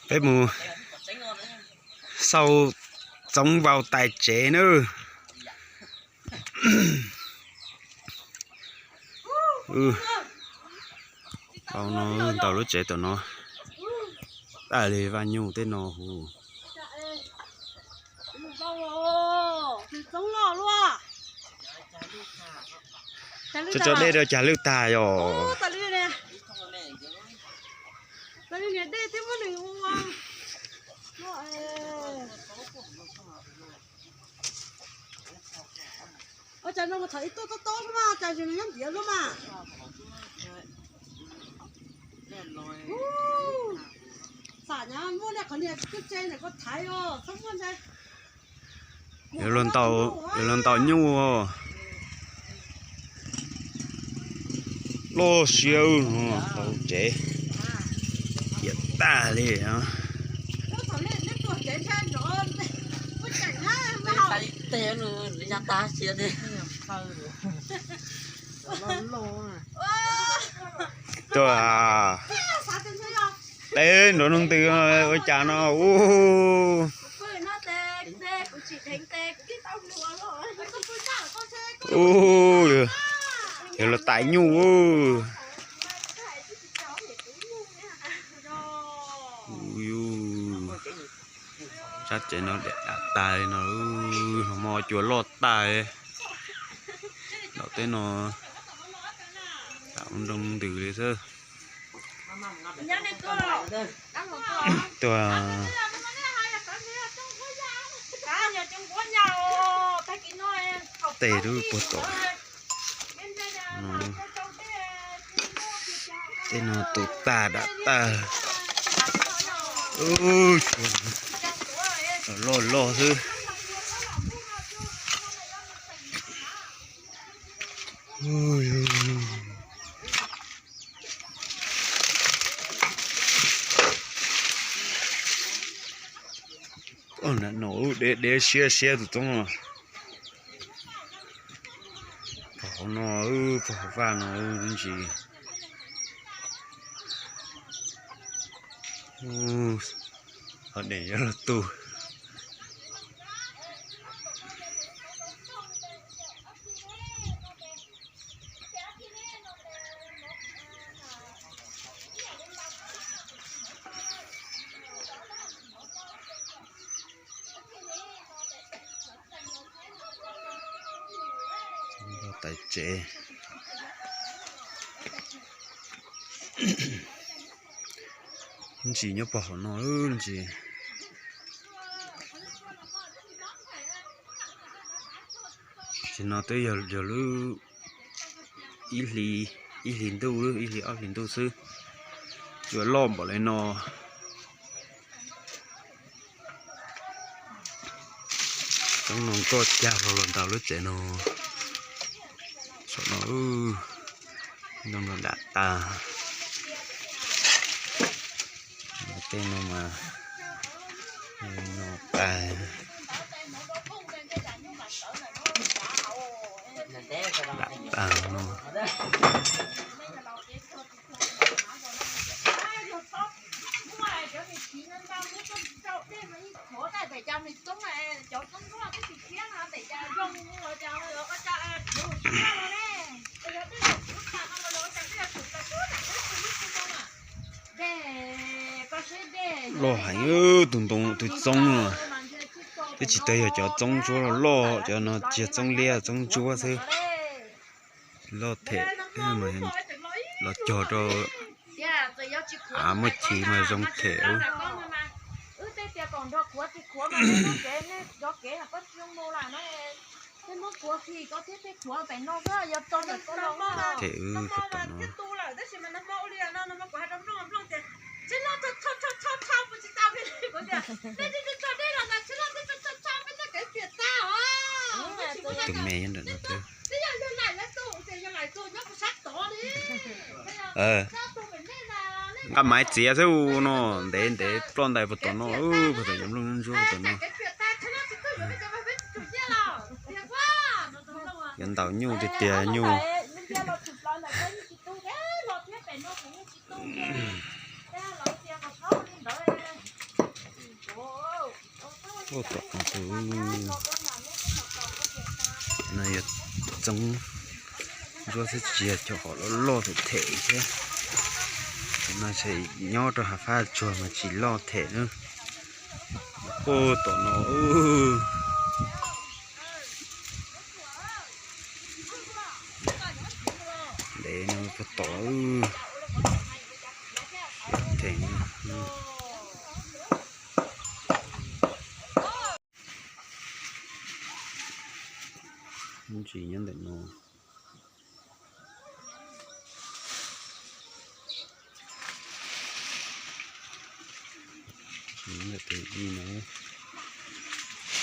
Peb mus xauj txoov vau tais tsev nawb. Vau no ntau lub tsev tom no. Tag li vaj nyuj tej no hu. Tso dej rau cas lwj tag yom. Ua cas no mas thaum ib tuaj tob tob mas cas nws nyob ntiav lub mas. Xam nyab muaj niag qhov niag twb tse ntawm koj thaiv os, txhob muaj ntse. Yuav luag ntaus nyuj. Loj siab no tau tsev. Ciam tag li. Tuaj, teb nrov nug ntws ua cas no. Ub, yog los tais nyuj. Sab tsev no dam tas li no, hmo cua loj tas. Nram tej no tam ub nroo ntws li xwb. Tuaj, tej lub puag tom no, tej no tu tag dam tag. Loj loj xwb. Nram no dev dev siab siab tus txoob no. Pog hauv no, pog hauv vaj no ntsis. Hov dej yuav luag tu. Tais tsev ntsis nyob pog hauv no ntsis. Tam sim no twb yog lub ib hlis, ib hlis ntuj, ib hlis ob hlis ntuj xwb, cua loj npaum li no. Txoob no nkoj cag hlo los ntawm lub tsev no. Saum no ntoo no dam tas. Tej no mas no tas, dam tas no. Loj heev, tus ntoo tus txoob no. Twb tsis tau yog cov txoob ntsuab loj, cov no tsis yog txoob liab, txoob ntsuab xwb. Loj them, los cog rau av muaj chiv mas zoo them. Them wb puag tom no. Tus me nyob ntawm no thiab. Nqa maiv txiav xwb no, ntev ntev ploj ntais puag tom no, puag tom cov nplooj ntsuab puag tom no. Yuav ntaus nyuj tiag tiag nyuj. Ua tom no tus no yog txoov ntsuab xwb, tsis yog cov qhov loj loj them them thiab. Tus no nyob rau hav fab tsuag mas tsis loj them na. Ua tom no ntev no puag tom them. Ntsis nyob ntawm no. Tus yij no,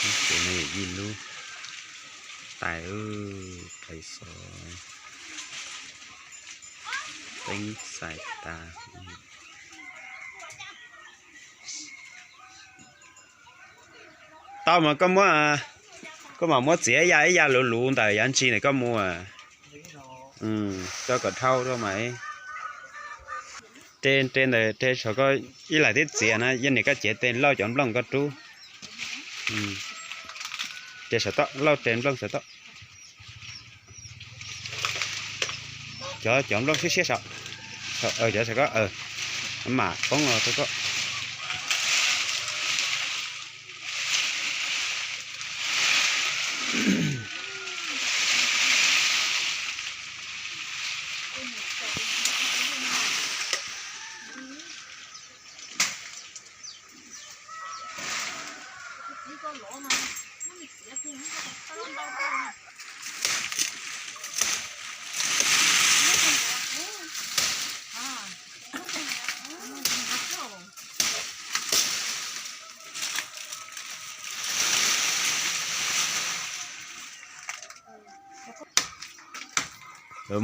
tus no yog yij lub tais, qais xov, teeb xais tas. Tau mas koj muab, koj mam muab txiav ib yam ib yam luv luv ntawm yav ntsis ntawm koj mus. Coj kom dhau rau mas. Re, re ntawm re saum koj ib lais twb txiav na, yog niam koj cev tes lauj cov nplooj koj rub. Re saum toj, lauj re nplooj saum toj. Cov, cov nplooj siab siab saum, cov saum koj, mam poob los rau koj.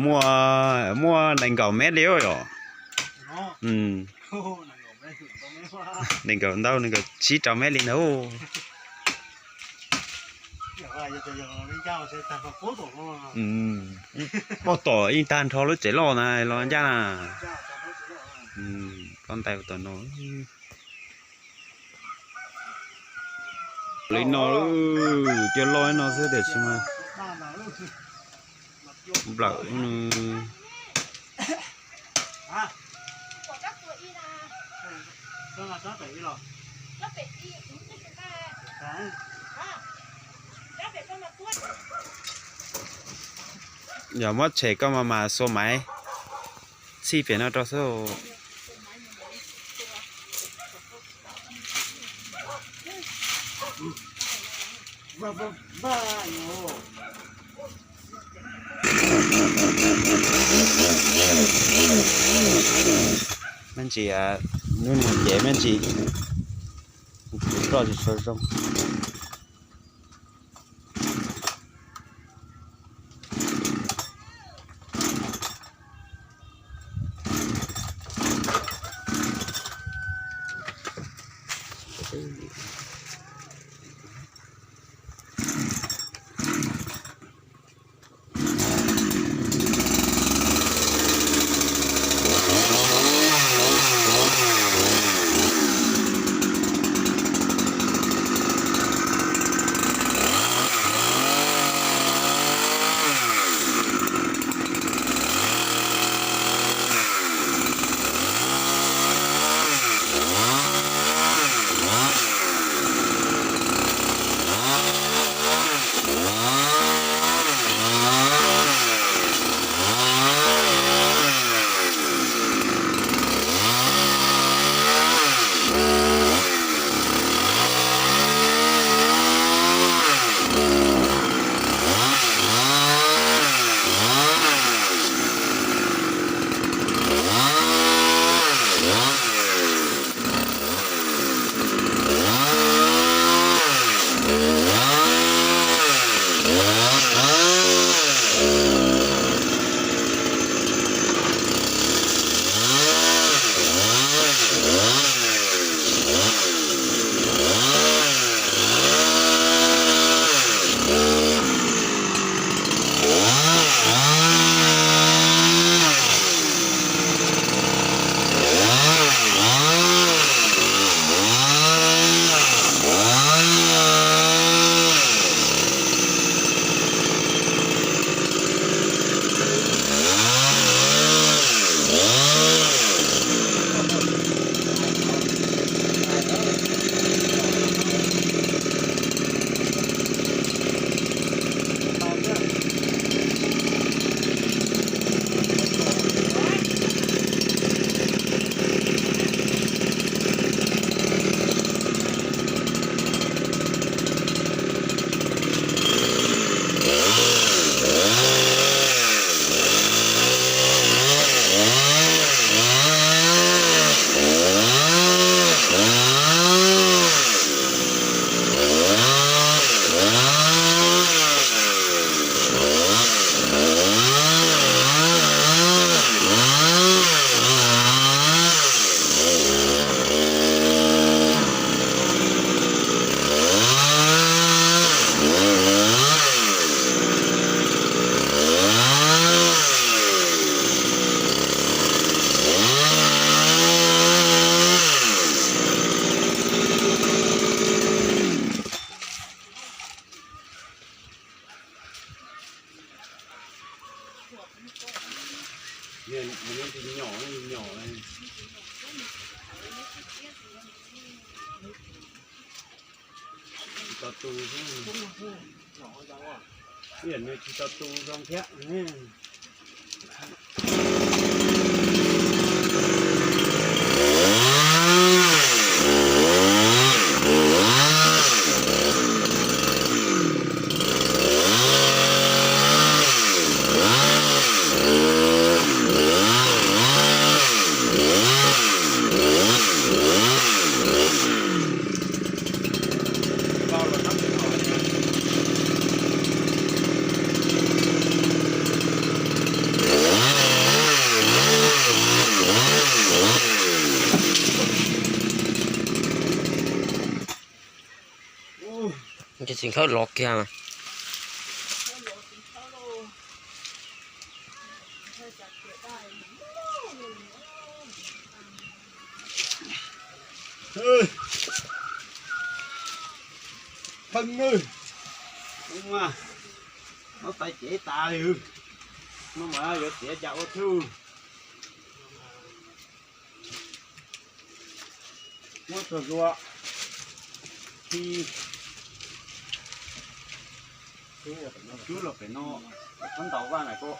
Muaj, muaj nees nkaum mev li yom. Nees nkaum ntau, nees nkaum tsib rau mev li ntawd. Poj tom yeej tag nrho lub tsev loj na los ncaj na. Poj ntais tom no. Li no, cua loj li no xwb tiam sis mas nplawm no. Yog muab tshem koj mas mas xua maiv txhij pem no rau xwb. Me ntsis, hnub no ces me ntsis roj tsis tshua zoo. Tau tu xwb. Ib yam nws tsis tau tu zoo thiab. Ces txiv khawb los kiag mas. Pheej nws, ub, muab tais cev tas li, no mas yuav txiav cas ua thwj. Muab tsuag zuag, khi, cub los pem no, cov ntaus vaj na koj.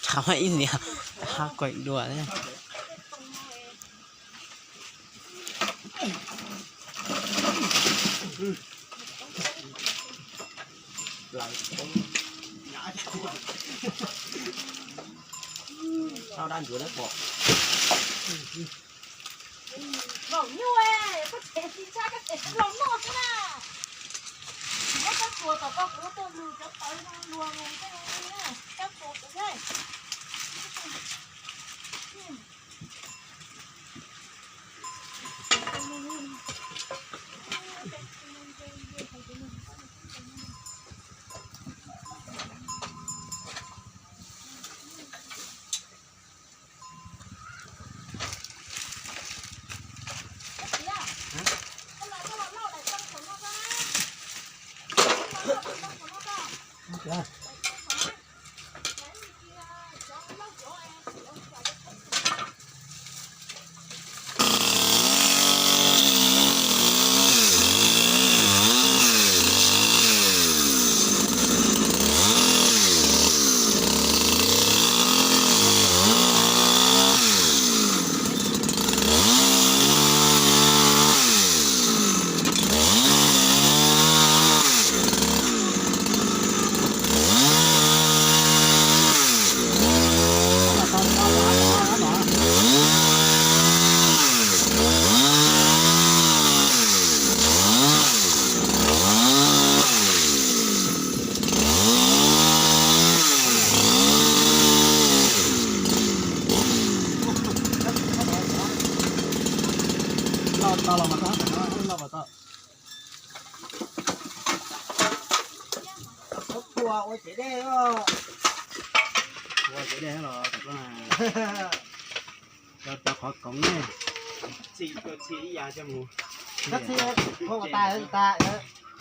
Tshav ib niam hab kuam dua. Sau dab ntsuav dab pom. Maum nyuj, koj them tsis ntshai, koj them los noj xwb na. Muab koj tsuas tom koj, kuv tuaj lwm cov tawv no luag mus, koj tsuas kuv thiab. Ua tsev dej los, cov qhov koov ne, txhij ib yam coj mus. Koj txhij ua tas tas,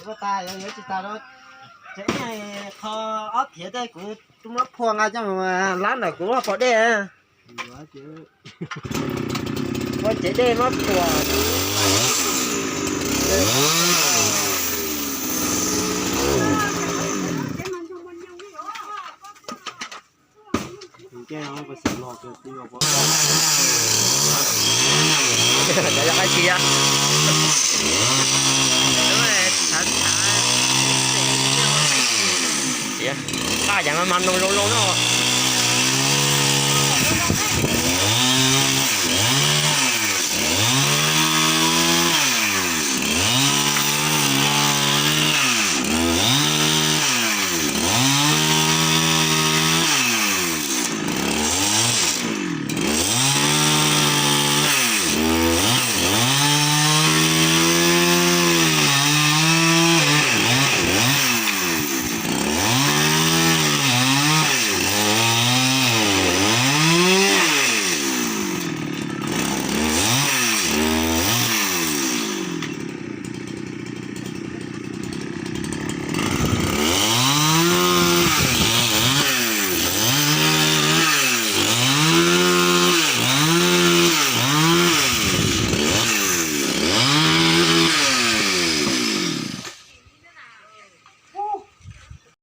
ua tas yuav tsis tas rau, tseem ib qho ob phiav tej kuv muab phua nqa coj mus lab ntawm kuv lub hauv paus dej. Muab tsev dej muab phua. Cov yog qab tsi a? Qaj yam mas mas noog zoo zoo no.